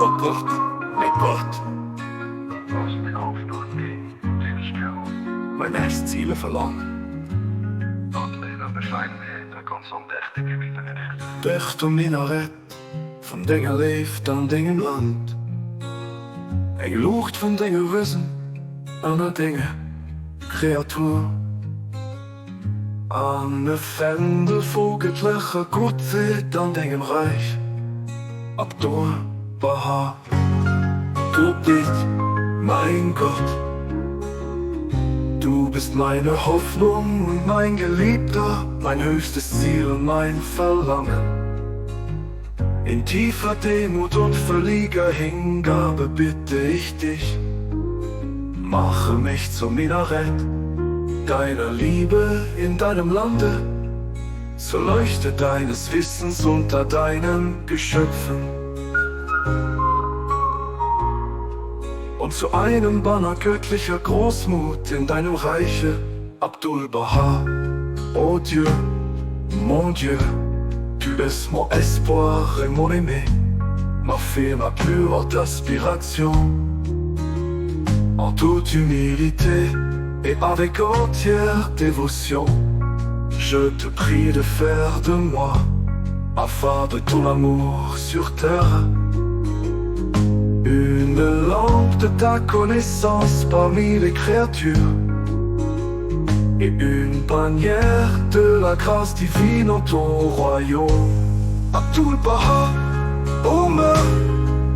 O Gott, mäi Gott. Mäin nächst Zil a Verlaangen. Dech um Minarett vun denger Léift an dengem Land, eng Luucht vun denge Wëssen ënner denge Kreatur, an e Fändel vu gëttlecher Guttheet an dengem Räich. Abdu'l-Bahá, Du bist mein Gott, du bist meine Hoffnung und mein Geliebter, mein höchstes Ziel und mein Verlangen. In tiefer Demut und völliger Hingabe bitte ich dich, mache mich zum Minarett deiner Liebe in deinem Lande, zur Leuchte deines Wissens unter deinen Geschöpfen und zu einem Banner göttlicher Großmut in deinem Reiche, Abdu'l-Bahá, oh Dieu, mon Dieu, tu es mon espoir et mon aimé, ma fée, ma plus haute aspiration. En toute humilité et avec entière dévotion, je te prie de faire de moi, afin de ton amour sur terre, une lampe de ta connaissance parmi les créatures et une bannière de la grâce divine en ton royaume. Abdu'l-Bahá, oh meu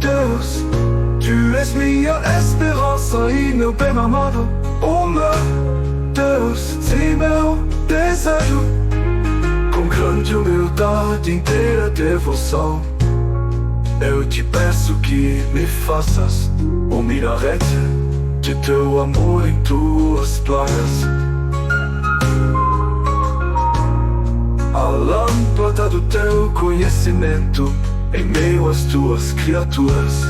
Deus, tu és minha esperança e meu bem amado. Oh meu Deus, e meu desejo, com grande humildade e inteira devoção, eu te peço que me faças um minarete de teu amor em tuas plagas. A lâmpada do teu conhecimento em meio às tuas criaturas.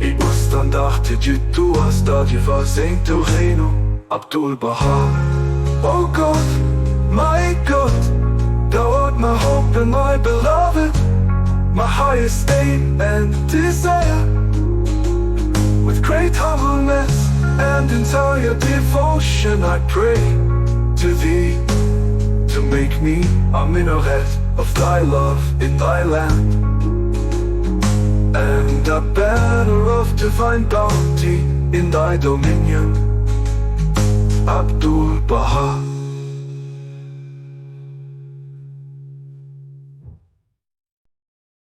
E o estandarte de tuas dádivas em teu reino, Abdu'l-Bahá. Oh God, my God, thou art my hope and my beloved, my highest aim and desire. With great humbleness and entire devotion I pray to thee to make me a minaret of thy love in thy land and a banner of divine bounty in thy dominion.